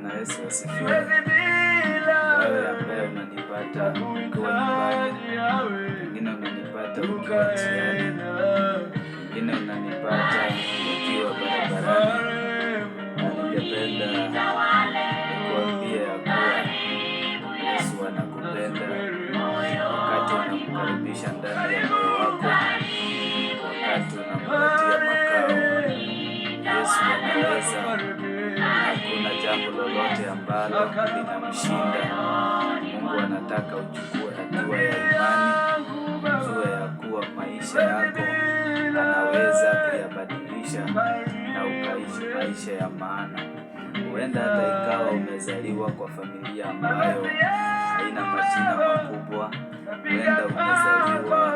Bwana Yesu asifiwe. Wewe ambaye unanipata ukiwa nyumbani, pengine unanipata ukiwa njiani, pengine unanipata ukiwa barabarani, na ningependa nikuambie ya kuwa Yesu anakupenda. Wakati unamkaribisha ndani ya moyo wako, wakati unampatia makao, Yesu anaweza. Hakuna jambo lolote ambalo linamshinda. Mungu anataka uchukue hatua ya imani, ujue ya kuwa maisha yako anaweza kuyabadilisha na ukaishi maisha ya maana. Huenda hata ikawa umezaliwa kwa familia ambayo haina majina makubwa. Huenda umezaliwa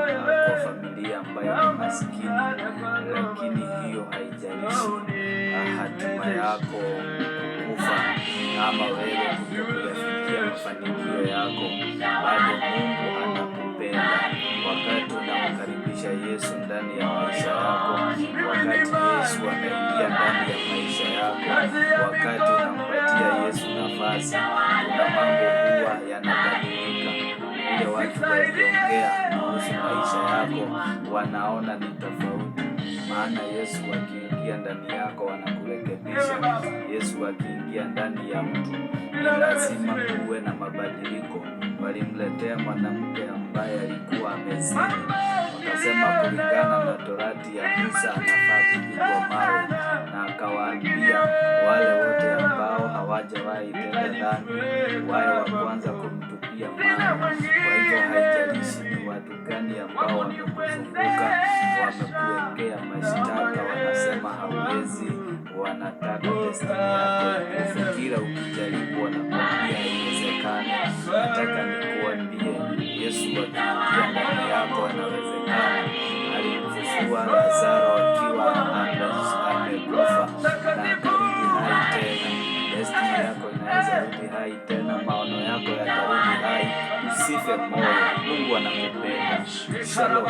kwa familia ambayo ni maskini, lakini hiyo haijalishi hatima yako kukufa ama wewe kutokuyafikia mafanikio yako, bado Mungu anakupenda. Wakati unamkaribisha Yesu ndani ya maisha yako, wakati Yesu anaingia ndani ya maisha yako, wakati unampatia Yesu nafasi, kuna mambo huwa yanabadilika. Vile watu waliongea kuhusu maisha yako wanaona ni tofauti, maana Yesu akiingia ndani yako anakurekebisha. Yesu akiingia ndani ya mtu ni lazima kuwe na mabadiliko. Walimletea mwanamke ambaye alikuwa amezini, wakasema kulingana na torati ya Musa anafaa kupigwa mawe, na akawaambia wale wote ambao hawajawahi tenda dhambi wawe wa kwanza kumtupia mawe. Kwa hivyo haijalishi ni watu gani ambao wamekuzunguka, wamekuwekea mashtaka, wanasema hauwezi, wanataka destiny yako ikufe. Kila ukijaribu wanakuambia haiwezekani. Nataka nikuambie, Yesu akiingia ndani yako anawezekana. Alimfufua Lazaro akiwa amekufa na akarudi hai tena. Destiny yako inaweza rudi hai tena, maono yako yatarudi hai. Usife moyo, Mungu anakupenda. Shalom.